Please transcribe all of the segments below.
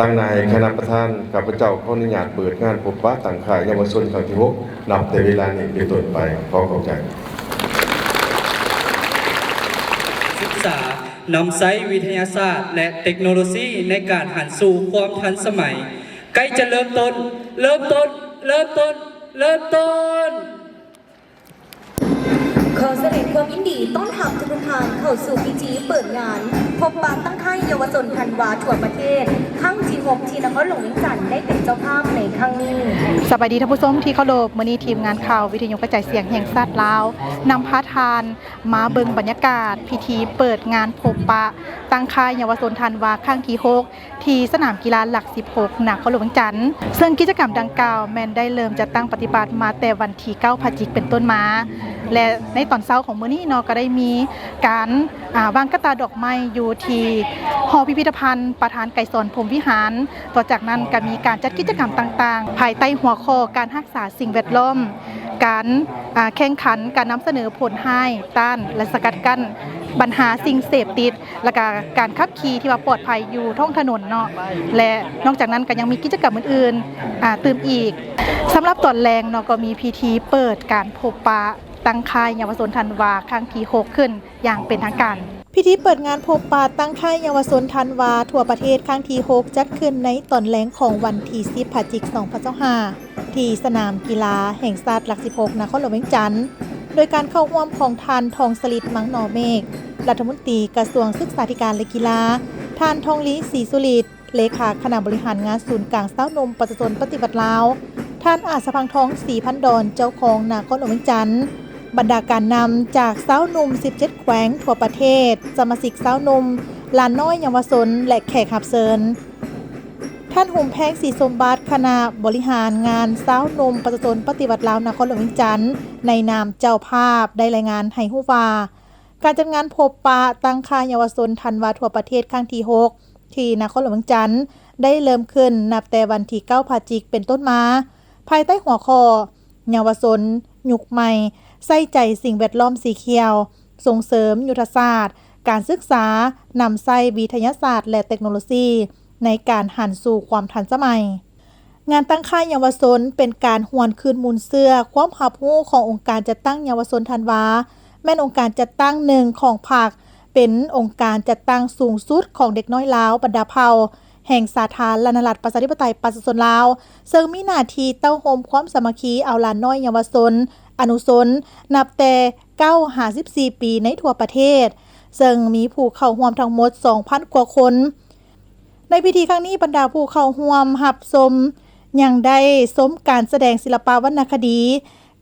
ຕາງໜ້າໃຫ້ຄະນະປະທານ, ຂ້າພະເຈົ້າຂໍອະນຸຍາດເປີດງານພົບປະຕັ້ງຄ້າຍເຍົາວະຊົນຄັ້ງທີຫົກ ນັບແຕ່ເວລານີ້ເປັນຕົ້ນໄປ. ຂໍຂອບໃຈ. ສຶກສານຳໃຊ້ວິທະຍາສາດ ແລະ ເຕັກໂນໂລຊີໃນການຫັນສູ່ຄວາມທັນສະໄໝ ໃກ້ຈະເລີ່ມຕົ້ນ, ເລີ່ມຕົ້ນ, ເລີ່ມຕົ້ນ, ເລີ່ມຕົ້ນ. ຂໍສະແດງຄວາມຍິນດີຕ້ອນຮັບທຸກໆທ່ານເຂົ້າສູ່ພິທີເປີດງານພົບປະຕັ້ງຄ້າຍເຍົາວະຊົນທັນວາທົ່ວປະເທດ ຄັ້ງທີຫົກ ທີ່ນະຄອນຫຼວງວຽງຈັນໄດ້ເປັນເຈົ້າພາບໃນຄັ້ງນີ້. ສະບາຍດີທ່ານຜູ້ຊົມທີ່ເຄົາລົບ, ມື້ນີ້ທີມງານຂ່າວວິທະຍຸກະຈາຍສຽງແຫ່ງຊາດລາວ ນຳພາທ່ານມາເບິ່ງບັນຍາກາດພິທີເປີດງານພົບປະຕັ້ງຄ້າຍເຍົາວະຊົນທັນວາຄັ້ງທີຫົກ ທີ່ສະໜາມກິລາຫຼັກສິບຫົກ ນະຄອນຫຼວງວຽງຈັນ, ເຊິ່ງກິດຈະກຳດັ່ງກ່າວແມ່ນໄດ້ເລີ່ມຈັດຕັ້ງປະຕິບັດມາແຕ່ວັນທີເກົ້າ ພະຈິກເປັນຕົ້ນມາ ແລະ ໃນຕອນເຊົ້າຂອງມື້ນີ້ເນາະ ກໍໄດ້ມີການ ອາ ວາງກະຕ່າດອກໄມ້ຢູ່ທີ່ຫໍພິພິທະພັນປະທານໄກສອນ ພົມວິຫານ. ຕໍ່ຈາກນັ້ນກໍມີການຈັດກິດຈະກຳຕ່າງໆ ພາຍໃຕ້ຫົວຂໍ້ການຮັກສາສິ່ງແວດລ້ອມ, ການ ອາ ແຂ່ງຂັນການນຳສະເໜີຜົນຮ້າຍ, ຕ້ານ ແລະ ສະກັດກັ້ນບັນຫາສິ່ງເສບຕິດ ແລ້ວກະການຂັບຂີ່ທີ່ວ່າປອດໄພຢູ່ທ້ອງຖະໜົນເນາະ ແລະ ນອກຈາກນັ້ນກໍຍັງມີກິດຈະກຳອື່ນໆ ອາ ຕື່ມອີກ. ສຳລັບຕອນແລງເນາະ ກໍມີພິທີເປີດການພົບປະຕັ້ງຄ້າຍເຍົາວະຊົນທັນວາຄັ້ງທີຫົກ ຂຶ້ນຢ່າງເປັນທາງການ. ພິທີເປີດງານພົບປະຕັ້ງຄ້າຍເຍົາວະຊົນທັນວາທົ່ວປະເທດຄັ້ງທີຫົກ ຈັດຂຶ້ນໃນຕອນແລງຂອງວັນທີສິບ ພະຈິກ ສອງພັນຊາວຫ້າ ທີ່ສະໜາມກິລາແຫ່ງຊາດຫຼັກສິບຫົກ ນະຄອນຫຼວງວຽງຈັນ ໂດຍການເຂົ້າຮ່ວມຂອງທ່ານ ທອງສະລິດ ມັງໜໍເມກ ລັດຖະມົນຕີກະຊວງສຶກສາທິການ ແລະ ກິລາ, ທ່ານ ທອງລີ ສີສຸລິດ ເລຂາຄະນະບໍລິຫານງານສູນກາງຊາວໜຸ່ມປະຊາຊົນປະຕິວັດລາວ, ທ່ານ ອາດສະພັງທອງ ສີພັນດອນ ເຈົ້າຄອງນະຄອນຫຼວງວຽງຈັນ, ບັນດາການນຳຈາກຊາວໜຸ່ມສິບເຈັດແຂວງທົ່ວປະເທດ, ສະມາຊິກຊາວໜຸ່ມ, ຫຼານນ້ອຍເຍົາວະຊົນ ແລະ ແຂກຮັບເຊີນ. ທ່ານ ຫຸມແພງ ສີສົມບັດ ຄະນະບໍລິຫານງານຊາວໜຸ່ມປະຊາຊົນປະຕິວັດລາວນະຄອນຫຼວງວຽງຈັນ ໃນນາມເຈົ້າພາບ ໄດ້ລາຍງານໃຫ້ຮູ້ວ່າ ການຈັດງານພົບປະຕັ້ງຄ້າຍເຍົາວະຊົນທັນວາທົ່ວປະເທດຄັ້ງທີຫົກ ທີ່ນະຄອນຫຼວງວຽງຈັນ ໄດ້ເລີ່ມຂຶ້ນນັບແຕ່ວັນທີເກົ້າ ພະຈິກ ເປັນຕົ້ນມາ ພາຍໃຕ້ຫົວຂໍ້ ເຍົາວະຊົນຍຸກໃໝ່ ໃສ່ໃຈສິ່ງແວດລ້ອມສີຂຽວ, ສົ່ງເສີມຍຸດທະສາດການສຶກສາ, ນຳໃຊ້ວິທະຍາສາດ ແລະ ເຕັກໂນໂລຊີ ໃນການຫັນສູ່ຄວາມທັນສະໄໝ. ງານຕັ້ງຄ້າຍເຍົາວະຊົນ ເປັນການຫວນຄືນມູນເຊື້ອຄວາມຮັບຮູ້ຂອງອົງການຈັດຕັ້ງເຍົາວະຊົນທັນວາ, ແມ່ນອົງການຈັດຕັ້ງໜຶ່ງຂອງພັກ, ເປັນອົງການຈັດຕັ້ງສູງສຸດຂອງເດັກນ້ອຍລາວບັນດາເຜົ່າ ແຫ່ງສາທາລະນະລັດ ປະຊາທິປະໄຕ ປະຊາຊົນລາວ, ເຊິ່ງມີໜ້າທີ່ເຕົ້າໂຮມຄວາມສາມັກຄີເອົາຫຼານນ້ອຍເຍົາວະຊົນ ອະນຸຊົນ ນັບແຕ່ເກົ້າຫາສິບສີ່ປີໃນທົ່ວປະເທດ, ເຊິ່ງມີຜູ້ເຂົ້າຮ່ວມທັງໝົດສອງພັນກວ່າຄົນ. ໃນພິທີຄັ້ງນີ້, ບັນດາຜູ້ເຂົ້າຮ່ວມຮັບຊົມຍັງໄດ້ຊົມການສະແດງສິລະປະວັນນະຄະດີ,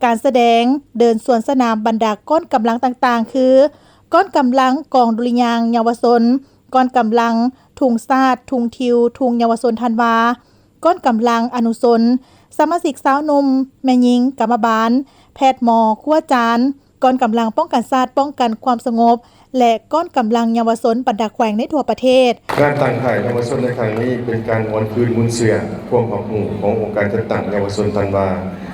ການສະແດງເດີນສວນສະໜາມບັນດາກ້ອນກຳລັງຕ່າງໆ ຄື ກ້ອນກຳລັງກອງດຸລິຍາງເຍົາວະຊົນ, ກ້ອນກຳລັງທຸງຊາດ, ທຸງທິວ, ທຸງເຍົາວະຊົນທັນວາ, ກ້ອນກຳລັງອະນຸຊົນ, ສະມາຊິກຊາວໜຸ່ມ, ແມ່ຍິງ, ກຳມະບານ, ແພດໝໍ, ຄູອາຈານ, ກ້ອນກຳລັງປ້ອງກັນຊາດ, ປ້ອງກັນຄວາມສະຫງົບ ແລະ ກ້ອນກຳລັງເຍົາວະຊົນບັນດາແຂວງໃນທົ່ວປະເທດ. ງານຕັ້ງຄ້າຍເຍົາວະຊົນໃນຄັ້ງນີ້ ເປັນການຫວນຄືນມູນເຊື້ອຄວາມຮັບຮູ້ຂອງອົງການຈັດຕັ້ງເຍົາວະຊົນທັນວາ,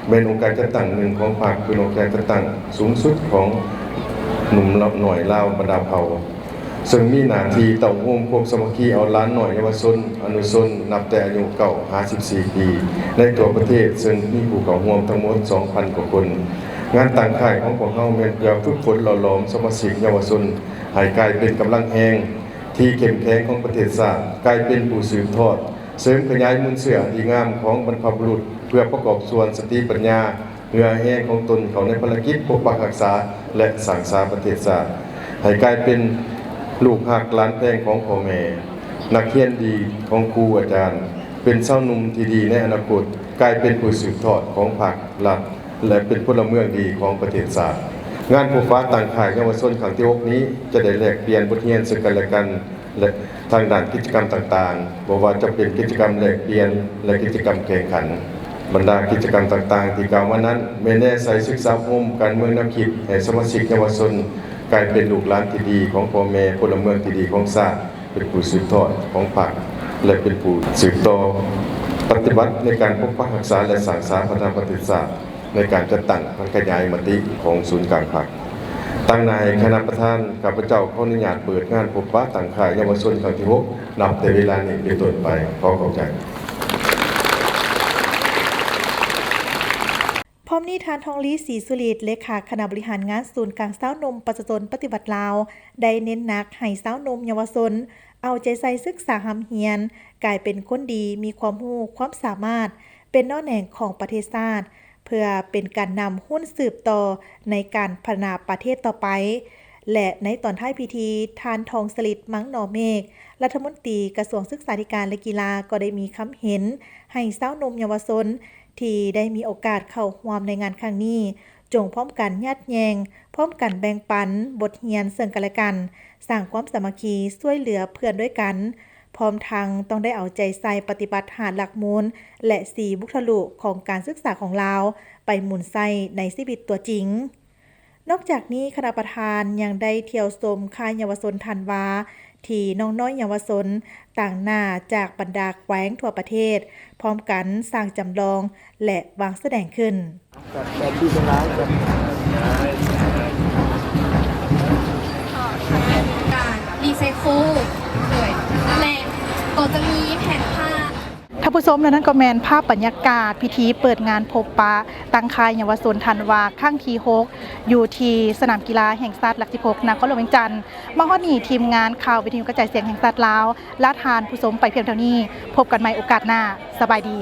ແມ່ນອົງການຈັດຕັ້ງໜຶ່ງຂອງພັກ, ເປັນອົງການຈັດຕັ້ງສູງສຸດຂອງໜຸ່ມນ້ອຍລາວບັນດາເຜົ່າ, ເຊິ່ງມີໜ້າທີ່ເຕົ້າໂຮມຄວາມສາມັກຄີເອົາຫຼານນ້ອຍເຍົາວະຊົນ ອະນຸຊົນ ນັບແຕ່ອາຍຸເກົ້າຫາສິບສີ່ປີ ໃນທົ່ວປະເທດ, ເຊິ່ງມີຜູ້ເຂົ້າຮ່ວມທັງໝົດສອງພັນກວ່າຄົນ. ງານຕັ້ງຄ້າຍຂອງພວກເຮົາແມ່ນເພື່ອຝຶກຝົນຫຼໍ່ຫຼອມສະມາຊິກເຍົາວະຊົນ ໃຫ້ກາຍເປັນກຳລັງແຮງທີ່ເຂັ້ມແຂງຂອງປະເທດຊາດ, ກາຍເປັນຜູ້ສືບທອດ, ເສີມຂະຫຍາຍມູນເຊື້ອອັນດີງາມຂອງບັນພະບຸລຸດ, ເພື່ອປະກອບສ່ວນສະຕິປັນຍາ, ເຫື່ອແຮງຂອງຕົນເຂົ້າໃນພາລະກິດປົກປັກຮັກສາ ແລະ ສ້າງສາປະເທດຊາດ, ໃຫ້ກາຍເປັນລູກຮັກຫຼານແພງຂອງພໍ່ແມ່, ນັກຮຽນດີຂອງຄູອາຈານ, ເປັນຊາວໜຸ່ມທີ່ດີໃນອະນາຄົດ, ກາຍເປັນຜູ້ສືບທອດຂອງພັກ, ລັດ ແລະ ເປັນພົນລະເມືອງດີຂອງປະເທດຊາດ. ງານພົບປະຕັ້ງຄ້າຍເຍົາວະຊົນຄັ້ງທີຫົກນີ້ ຈະໄດ້ແລກປ່ຽນບົດຮຽນເຊິ່ງກັນແລະກັນ ແລະ ທາງດ້ານກິດຈະກຳຕ່າງໆ, ບໍ່ວ່າຈະເປັນກິດຈະກຳແລກປ່ຽນ ແລະ ກິດຈະກຳແຂ່ງຂັນ. ບັນດາກິດຈະກຳຕ່າງໆທີ່ກ່າວມານັ້ນ ແມ່ນແນໃສ່ສຶກສາອົບຮົມການເມືອງແນວຄິດໃຫ້ສະມາຊິກເຍົາວະຊົນກາຍເປັນລູກຫຼານທີ່ດີຂອງພໍ່ແມ່, ພົນລະເມືອງທີ່ດີຂອງຊາດ, ເປັນຜູ້ສືບທອດຂອງພັກ ແລະ ເປັນຜູ້ສືບຕໍ່ປະຕິບັດໃນການປົກປັກຮັກສາ ແລະ ສ້າງສາພັດທະນາປະເທດຊາດ ໃນການຈັດຕັ້ງຜັນຂະຫຍາຍມະຕິຂອງສູນກາງພັກ. ແ ຕາງໜ້າໃຫ້ຄະນະປະທານ ຂ້າພະເຈົ້າຂໍອະນຸຍາດເປີດງານພົບປະຕັ້ງຄ້າຍເຍົາວະຊົນຄັ້ງທີຫົກ ນັບແຕ່ເວລານີ້ເປັນຕົ້ນໄປ. ຂໍຂອບໃຈ. ພ້ອມນີ້ ທ່ານ ທອງລີ ສີສຸລິດ ເລຂາຄະນະບໍລິຫານງານສູນກາງຊາວໜຸ່ມປະຊາຊົນປະຕິວັດລາວ ໄດ້ເນັ້ນໜັກໃຫ້ຊາວໜຸ່ມເຍົາວະຊົນເອົາໃຈໃສ່ສຶກສາຮ່ຳຮຽນ, ກາຍເປັນຄົນດີ, ມີຄວາມຮູ້ຄວາມສາມາດ, ເປັນໜໍ່ແໜງຂອງປະເທດຊາດ ເພື່ອເປັນການນຳຮຸ່ນສືບຕໍ່ໃນການພັດທະນາປະເທດຕໍ່ໄປ. ແລະ ໃນຕອນທ້າຍພິທີ, ທ່ານ ທອງສະລິດ ມັງໜໍເມກ ລັດຖະມົນຕີກະຊວງສຶກສາທິການ ແລະ ກິລາ ກໍໄດ້ມີຄຳເຫັນໃຫ້ຊາວໜຸ່ມເຍົາວະຊົນທີ່ໄດ້ມີໂອກາດເຂົ້າຮ່ວມໃນງານຄັ້ງນີ້ ຈົ່ງພ້ອມກັນຍາດແຍ່ງ, ພ້ອມກັນແບ່ງປັນບົດຮຽນເຊິ່ງກັນແລະກັນ, ສ້າງຄວາມສາມັກຄີ, ຊ່ວຍເຫຼືອເພື່ອນດ້ວຍກັນ, ພ້ອມທັງຕ້ອງໄດ້ເອົາໃຈໃສ່ປະຕິບັດຫ້າຫຼັກມູນ ແລະ ສີ່ບຸກທະລຸຂອງການສຶກສາຂອງລາວ ໄປໝູນໃຊ້ໃນຊີວິດຕົວຈິງ. ນອກຈາກນີ້, ຄະນະປະທານຍັງໄດ້ທ່ຽວຊົມຄ້າຍເຍົາວະຊົນທັນວາ ທີ່ນ້ອງນ້ອຍເຍົາວະຊົນຕາງໜ້າຈາກບັນດາແຂວງທົ່ວປະເທດ ພ້ອມກັນສ້າງຈຳລອງ ແລະ ວາງສະແດງຂຶ້ນ. ການຣີໄຊເຄິນ ແລະ ກໍຈະມີແຜ່ນຜ້າ. ທ່ານຜູ້ຊົມ, ແລະ ນັ້ນກໍແມ່ນພາບບັນຍາກາດພິທີເປີດງານພົບປະຕັ້ງຄ້າຍເຍົາວະຊົນທັນວາຄັ້ງທີຫົກ ຢູ່ທີ່ສະໜາມກິລາແຫ່ງຊາດຫຼັກສິບຫົກ ນະຄອນຫຼວງວຽງຈັນ. ມາຮອດນີ້, ທີມງານຂ່າວວິທະຍຸກະຈາຍສຽງແຫ່ງຊາດລາວ ລາທ່ານຜູ້ຊົມໄປພຽງເທົ່ານີ້. ພົບກັນໃໝ່ໂອກາດໜ້າ. ສະບາຍດີ.